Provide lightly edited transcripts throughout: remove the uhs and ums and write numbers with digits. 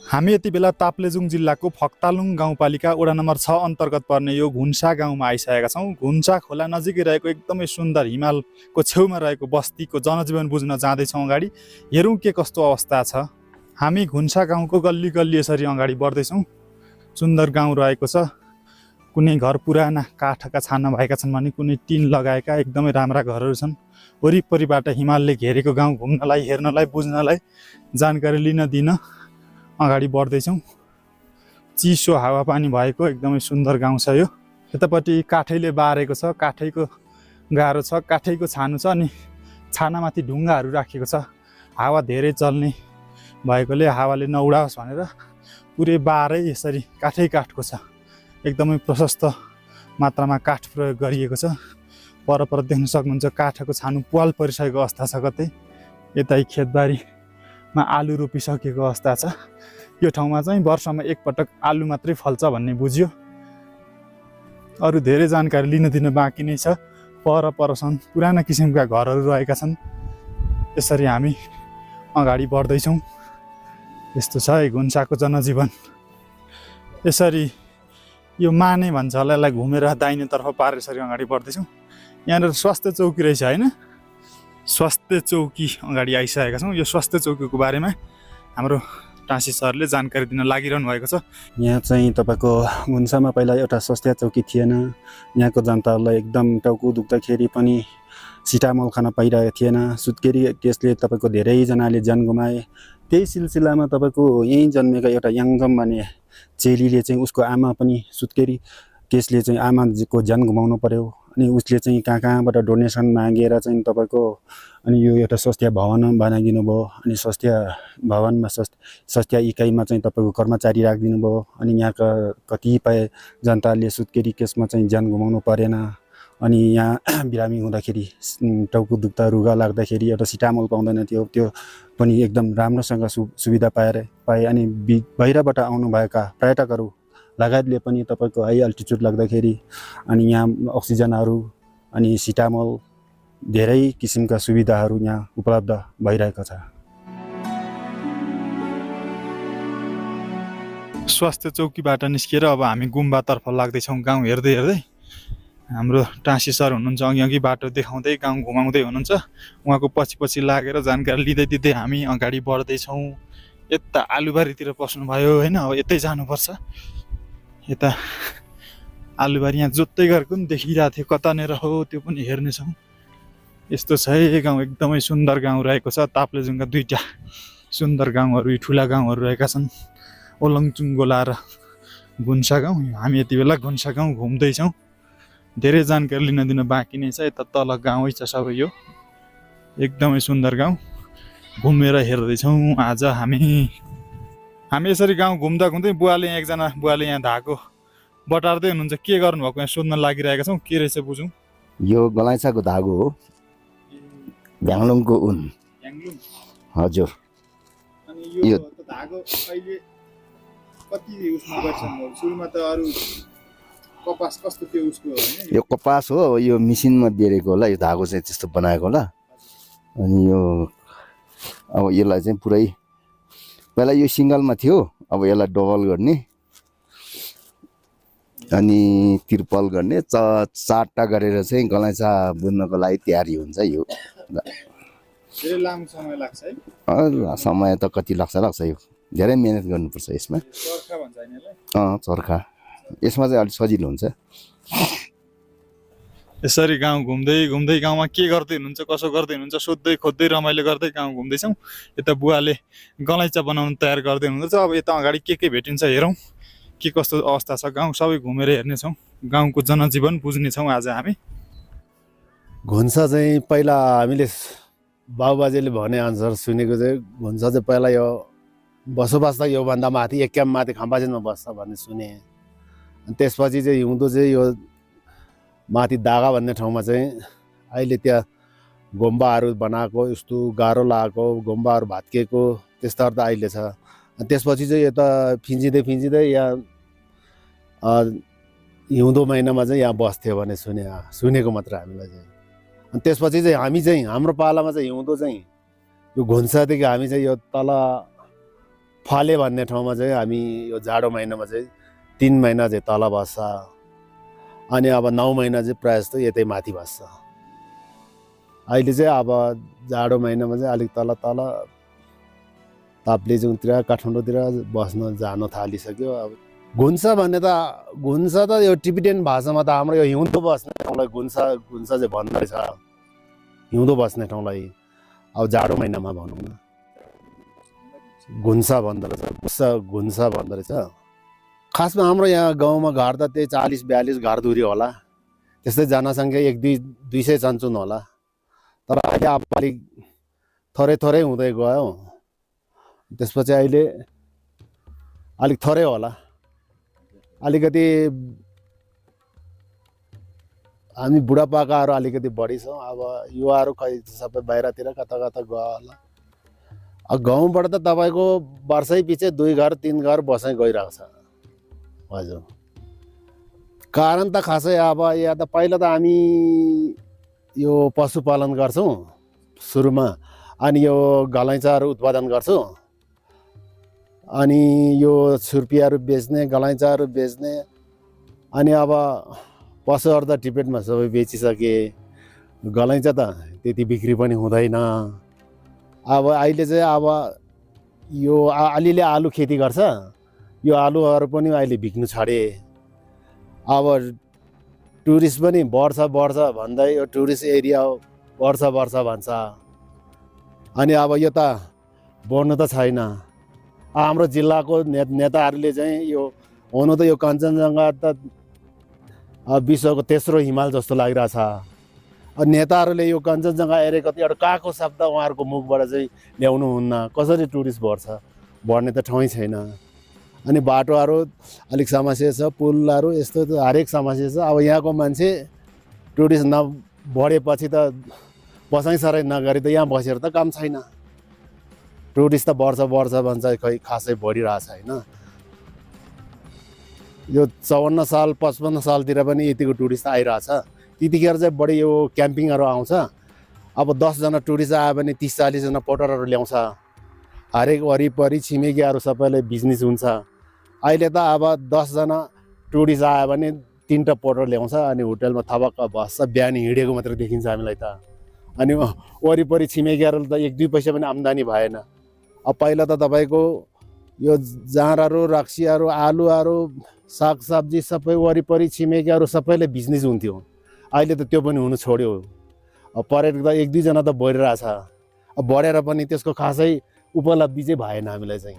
हामी यति बेला ताप्लेजुङ जिल्लाको फक्तालुङ गाउँपालिका वडा नम्बर 6 अन्तर्गत पर्ने यो घुन्सा गाउँमा आइसकेका छौँ। घुन्सा खोला नजिकै रहेको एकदमै सुन्दर हिमालको छेउमा रहेको बस्तीको जनजीवन बुझ्न जाँदैछौँ। अगाडि हेरौँ के कस्तो अवस्था छ। हामी घुन्सा गाउँको गल्ली गल्ली यसरी अगाडि बढ्दैछौँ। सुन्दर गाउँ रहेको छ। कुनै घर पुराना काठका छाना भएका छन् भने कुनै टिन लगाएका एकदमै राम्रा घरहरू छन्। वरिपरिबाट हिमालले घेरेको गाउँ घुम्नलाई, हेर्नलाई, बुझ्नलाई, जानकारी लिन दिन अगाडि बढ्दैछौँ। चिसो हावापानी भएको एकदमै सुन्दर गाउँ छ यो। यतापट्टि काठैले बारेको छ, काठैको गाह्रो छ, काठैको छानो छ अनि छानामाथि ढुङ्गाहरू राखेको छ। हावा धेरै चल्ने भएकोले हावाले नउडाओस् भनेर पुरै बारै यसरी काठको छ। एकदमै प्रशस्त मात्रामा काठ प्रयोग गरिएको छ। परपर देख्न सक्नुहुन्छ काठको छानो पाल परिसकेको अवस्था छ। कतै यतै खेतबारीमा आलु रोपिसकेको अवस्था छ। यो ठाउँमा चाहिँ वर्षमा एकपटक आलु मात्रै फल्छ भन्ने बुझ्यो। अरू धेरै जानकारी लिन दिन बाँकी नै छ। परपर छन् पुराना किसिमका घरहरू रहेका छन्। यसरी हामी अगाडि बढ्दैछौँ। यस्तो छ है घुन्साको जनजीवन। यसरी यो माने भन्छ होला, यसलाई घुमेर दाहिनेतर्फ पारेर यसरी अगाडि बढ्दैछौँ। यहाँनिर स्वास्थ्य चौकी रहेछ होइन? स्वास्थ्य चौकी अगाडि आइसकेका छौँ। यो स्वास्थ्य चौकीको बारेमा हाम्रो टाँसी सरले जानकारी दिन लागिरहनु भएको छ। यहाँ चाहिँ तपाईँको घुन्सामा पहिला एउटा स्वास्थ्य चौकी थिएन। यहाँको जनताहरूलाई एकदम टाउको दुख्दाखेरि पनि सिटामोल खान पाइरहेको थिएन। सुत्केरी केसले तपाईँको धेरैजनाले ज्यान गुमाए। त्यही सिलसिलामा तपाईँको यहीँ जन्मेका एउटा याङजम भन्ने चेलीले चाहिँ उसको आमा पनि सुत्केरी केसले चाहिँ आमाको ज्यान गुमाउनु पर्यो। अनि उसले चाहिँ कहाँबाट डोनेसन मागेर चाहिँ तपाईँको अनि यो एउटा स्वास्थ्य भवन बनाइदिनु भयो। अनि स्वास्थ्य भवनमा स्वास्थ्य इकाइमा चाहिँ तपाईँको कर्मचारी राखिदिनु भयो। अनि यहाँका कतिपय जनताले सुत्केरी केसमा चाहिँ ज्यान गुमाउनु परेन। अनि यहाँ बिरामी हुँदाखेरि टाउको दुख्दा रुगा लाग्दाखेरि एउटा सिटामोल पाउँदैन थियो, त्यो पनि एकदम राम्रोसँग सुविधा पाए। अनि बाहिरबाट आउनुभएका पर्यटकहरू लगायतले पनि तपाईँको हाई अल्टिट्युड लाग्दाखेरि अनि यहाँ अक्सिजनहरू अनि सिटामोल धेरै किसिमका सुविधाहरू यहाँ उपलब्ध भइरहेको छ। स्वास्थ्य चौकीबाट निस्किएर अब हामी गुम्बातर्फ लाग्दैछौँ। गाउँ हेर्दै हेर्दै हाम्रो टाँसी सर हुनुहुन्छ, अघि बाटो देखाउँदै गाउँ घुमाउँदै हुनुहुन्छ। उहाँको पछि लागेर जानकारी लिँदै हामी अगाडि बढ्दैछौँ। यता आलुबारीतिर पस्नुभयो होइन? अब यतै जानुपर्छ। यता आलुबारी यहाँ जोत्दै गरेको पनि देखिरहेको थियो, कतानेर हो त्यो पनि हेर्नेछौँ। यस्तो छ है गाउँ, एकदमै सुन्दर गाउँ रहेको छ। ताप्लेजुङका दुईटा सुन्दर गाउँहरू, ठुला गाउँहरू रहेका छन्, ओलङचुङ गोला र घुन्सा गाउँ। हामी यति बेला घुन्सा गाउँ घुम्दैछौँ। धेरै जानकारी लिन दिन बाँकी नै छ। यता तल गाउँै छ सबै। यो एकदमै सुन्दर गाउँ घुमेर हेर्दैछौँ आज हामी यसरी गाउँ घुम्दा घुम्दै एकजना बुवाले यहाँ धागो बटार्दै हुनुहुन्छ। के गर्नुभएको यहाँ सोध्न लागिरहेका छौँ। के रहेछ बुझौँ। यो गलैँचाको धागो हो, भ्याङलुङको उन। हजुर। अनि यो धागो अहिले कति उसमा गर्छन्? सुरुमा त अरू कपास कस्तो थियो उसको हैन? यो कपास हो, यो मिसिनमा बेरेको होला। यो धागो चाहिँ त्यस्तो बनाएको होला। अनि यो अब यसलाई चाहिँ पुरै पहिला यो सिङ्गलमा थियो, अब यसलाई डबल गर्ने अनि तिर्पल गर्ने, चारवटा गरेर चाहिँ गलैँचा बुन्नको लागि तयारी हुन्छ। यो धेरै लामो समय लाग्छ है? समय त कति लाग्छ यो, धेरै मेहनत गर्नुपर्छ यसमा। चर्खा भन्छ हैन यसलाई? चर्खा। यसमा चाहिँ अलिक सजिलो हुन्छ। यसरी गाउँ घुम्दै गाउँमा के गर्दै हुनुहुन्छ, कसो गर्दै हुनुहुन्छ सोध्दै खोज्दै रमाइलो गर्दै गाउँ घुम्दैछौँ। यता बुवाले गलैँचा बनाउनु तयार गर्दै हुनुहुन्छ। अब यता अगाडि के भेटिन्छ हेरौँ, के कस्तो अवस्था छ गाउँ सबै घुमेर हेर्नेछौँ। गाउँको जनजीवन बुझ्नेछौँ आज हामी। घुन्सा चाहिँ पहिला हामीले बाबुबाजेले भने अनुसार सुनेको चाहिँ घुन्सा चाहिँ पहिला यो बसोबास त योभन्दा माथि एक क्याम्प माथि खम्बाजेनमा बस्छ भन्ने सुने। अनि त्यसपछि चाहिँ हिउँदो चाहिँ यो माथि दागा भन्ने ठाउँमा चाहिँ अहिले त्यहाँ गुम्बाहरू बनाएको, यस्तो गाह्रो लागेको गुम्बाहरू भात्किएको त्यस्ताहरू त अहिले छ। अनि त्यसपछि चाहिँ यता फिन्जिँदै यहाँ हिउँदो महिनामा चाहिँ यहाँ बस्थ्यो भने सुनेको मात्र हामीलाई चाहिँ। अनि त्यसपछि चाहिँ हामी चाहिँ हाम्रो पालामा चाहिँ हिउँदो चाहिँ यो घुन्सादेखि हामी चाहिँ यो तल फाले भन्ने ठाउँमा चाहिँ हामी यो जाडो महिनामा चाहिँ 3 महिना चाहिँ तल बस्छ अनि अब 9 महिना चाहिँ प्रायः जस्तो यतै माथि बस्छ। अहिले चाहिँ अब जाडो महिनामा चाहिँ अलिक तल तल ताप्लेजुङतिर काठमाडौँतिर बस्न जान थालिसक्यो। अब घुन्सा भन्ने घुन्सा त यो टिबिटेन भाषामा त हाम्रो यो हिउँदो बस्ने ठाउँलाई घुन्सा चाहिँ भन्दो रहेछ, हिउँदो बस्ने ठाउँलाई। अब जाडो महिनामा भनौँ न घुन्सा भन्दो रहेछ, घुन्सा भन्दो रहेछ। खासमा हाम्रो यहाँ गाउँमा घर त त्यही 40-42 घरधुरी होला, त्यस्तै जनसङ्ख्या 1-200 चन्चुन होला। तर अहिले अब अलिक थोरै हुँदै गयो, त्यसपछि अहिले अलिक थोरै होला। अलिकति हामी बुढापाकाहरू अलिकति बढी छौँ, अब युवाहरू खै सबै बाहिरतिर कता कता गयो होला। अब गाउँबाट त तपाईँको वर्षै पछि 2 घर 3 घर बसाइ गइरहेको छ। हजुर, कारण त खासै अब यहाँ त पहिला त हामी यो पशुपालन गर्छौँ सुरुमा, अनि यो गलैँचाहरू उत्पादन गर्छौँ, अनि यो छुर्पीहरू बेच्ने, गलैँचाहरू बेच्ने, अनि अब पशुहरू त टिपेटमा सबै बेचिसके, गलैँचा त त्यति बिक्री पनि हुँदैन। अब अहिले चाहिँ अब यो अलिअलि आलु खेती गर्छ, यो आलुहरू पनि अहिले बिक्नु छाडे। अब टुरिस्ट पनि बढ्छ भन्दै यो टुरिस्ट एरिया बढ्छ भन्छ, अनि अब यो त बढ्नु त छैन। हाम्रो जिल्लाको नेताहरूले चाहिँ यो हुनु त यो कञ्चनजङ्घा त विश्वको तेस्रो हिमाल जस्तो लागिरहेछ। नेताहरूले यो कञ्चनजङ्घा हेरेको त एउटा काको शब्द उहाँहरूको मुखबाट चाहिँ ल्याउनुहुन्न। कसरी टुरिस्ट बढ्छ? बढ्ने त ठाउँ छैन। अनि बाटोहरू अलिक समस्या छ, पुलहरू यस्तो हरेक समस्या छ। अब यहाँको मान्छे टुरिस्ट नबढेपछि त बसाइसराइ नगरी त यहाँ बसेर त काम छैन। टुरिस्ट त बढ्छ भन्छ, खै खासै बढिरहेछ होइन। यो 54 साल 55 सालतिर पनि यतिको टुरिस्ट आइरहेछ। त्यतिखेर चाहिँ बढी यो क्याम्पिङहरू आउँछ। अब 10 जना टुरिस्ट आयो भने 30-40 जना पोटरहरू ल्याउँछ। हरेक वरिपरि छिमेकीहरू सबैले बिजनेस हुन्छ। अहिले त अब 10 जना टुरिस्ट आयो भने 3टा पोटर ल्याउँछ, अनि होटलमा थपक्क बस्छ। बिहान हिँडेको मात्रै देखिन्छ हामीलाई त। अनि वरिपरि छिमेकीहरू त 1-2 पैसा पनि आम्दानी भएन। अब पहिला त तपाईँको यो जाँडहरू, रक्सीहरू, आलुहरू, सागसब्जी सबै वरिपरि छिमेकीहरू सबैले बिजनेस हुन्थ्यो। अहिले त त्यो पनि हुनु छोड्यो। अब पर्यटक त 1-2 जना त बढिरहेछ। अब बढेर पनि त्यसको खासै उपलब्धि चाहिँ भएन हामीलाई चाहिँ।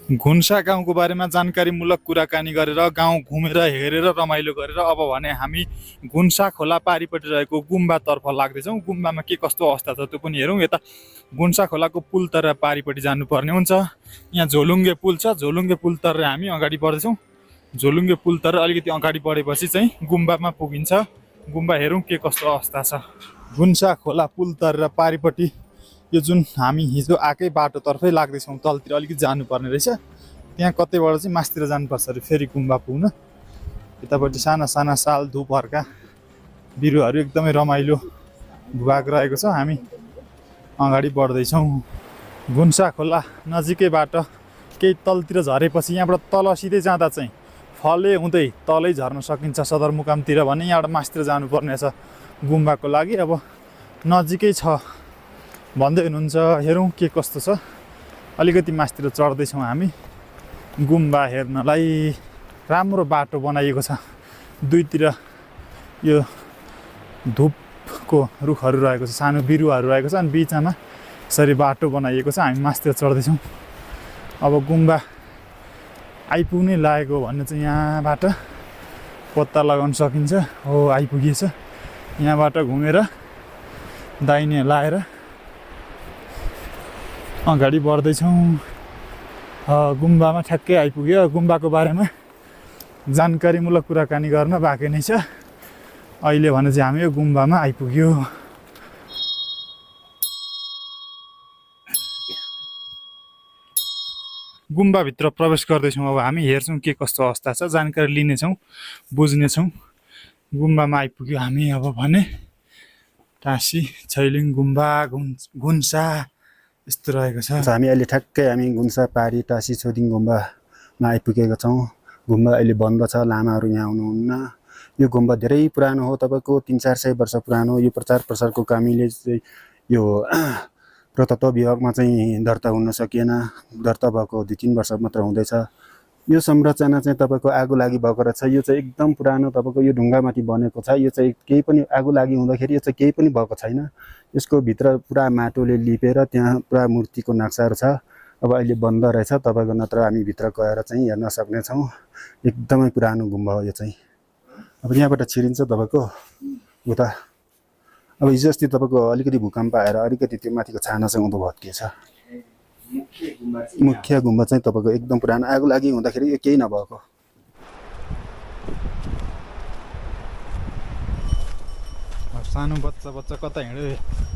घुन्सा गाउँको बारेमा जानकारीमूलक कुराकानी गरेर, गाउँ घुमेर हेरेर रमाइलो गरेर अब भने हामी घुन्सा खोला पारिपट्टि रहेको गुम्बातर्फ लाग्दैछौँ। गुम्बामा के कस्तो अवस्था छ त्यो पनि हेरौँ। यता घुन्सा खोलाको पुल तर पारिपट्टि जानुपर्ने हुन्छ। यहाँ झोलुङ्गे पुल छ, झोलुङ्गे पुल तर हामी अगाडि बढ्दैछौँ। झोलुङ्गे पुल तर अलिकति अगाडि बढेपछि चाहिँ गुम्बामा पुगिन्छ। गुम्बा हेरौँ के कस्तो अवस्था छ। घुन्सा खोला पुल तर पारिपट्टि यो जुन हामी हिजो आएकै बाटोतर्फै लाग्दैछौँ, तलतिर अलिकति जानुपर्ने रहेछ। त्यहाँ कतैबाट चाहिँ मासतिर जानुपर्छ अरे फेरि गुम्बा पुग्न। यतापट्टि साना साना साल धुपहरूका बिरुवाहरू एकदमै रमाइलो भूभाग रहेको छ। हामी अगाडि बढ्दैछौँ। घुन्सा खोला नजिकैबाट केही तलतिर झरेपछि यहाँबाट तल सिधै जाँदा चाहिँ फले हुँदै तलै झर्न सकिन्छ सदरमुकामतिर भने यहाँबाट मासतिर जानुपर्ने छ गुम्बाको लागि। अब नजिकै छ भन्दै हुनुहुन्छ, हेरौँ के कस्तो छ। अलिकति मासतिर चढ्दैछौँ हामी गुम्बा हेर्नलाई। राम्रो बाटो बनाइएको छ, दुईतिर यो धुपको रुखहरू रहेको छ, सानो बिरुवाहरू रहेको छ, अनि बिचमा यसरी बाटो बनाइएको छ। हामी मासतिर चढ्दैछौँ। अब गुम्बा आइपुग्नै लागेको भन्ने चाहिँ यहाँबाट पत्ता लगाउन सकिन्छ। हो आइपुगिएछ। यहाँबाट घुमेर दाहिने लाएर अगाडि बढ्दैछौँ। गुम्बामा ठ्याक्कै आइपुग्यो। गुम्बाको बारेमा जानकारीमूलक कुराकानी गर्न बाँकी नै छ। अहिले भने चाहिँ हामी यो गुम्बामा आइपुग्यो। गुम्बाभित्र प्रवेश गर्दैछौँ। अब हामी हेर्छौँ के कस्तो अवस्था छ, जानकारी लिनेछौँ, बुझ्नेछौँ। गुम्बामा आइपुग्यो हामी अब भने। टाँसी छैलिङ गुम्बा घुन्सा यस्तो रहेको छ। हामी अहिले ठ्याक्कै हामी गुन्सा पारी टाँसी छोदिङ गुम्बामा आइपुगेका छौँ। गुम्बा अहिले बन्द छ, लामाहरू यहाँ आउनुहुन्न। यो गुम्बा धेरै पुरानो हो, तपाईँको 300-400 वर्ष पुरानो। यो प्रचार प्रसारको कामीले चाहिँ यो पुरातत्व विभागमा चाहिँ दर्ता हुन सकिएन। दर्ता भएको 2-3 वर्ष मात्र हुँदैछ। यो संरचना चाहिँ तपाईँको आगो लागि भएको रहेछ। यो चाहिँ एकदम पुरानो, तपाईँको यो ढुङ्गामाथि बनेको छ। यो चाहिँ केही पनि आगो लागि हुँदाखेरि यो चाहिँ केही पनि भएको छैन। यसको भित्र पुरा माटोले लिपेर त्यहाँ पुरा मूर्तिको नक्साहरू छ। अब अहिले बन्द रहेछ, तपाईँको नत्र हामी भित्र गएर चाहिँ हेर्न सक्नेछौँ। एकदमै पुरानो गुम्बा हो यो चाहिँ। अब यहाँबाट छिरिन्छ तपाईँको उता। अब हिजो अस्ति तपाईँको अलिकति भूकम्प आएर अलिकति त्यो माथिको छाना चाहिँ उँधो भत्किएछ। मुख्य गुम्बा चाहिँ तपाईँको एकदम पुरानो, आगो लागि हुँदाखेरि यो केही नभएको। सानो बच्चा कता हिँड्यो।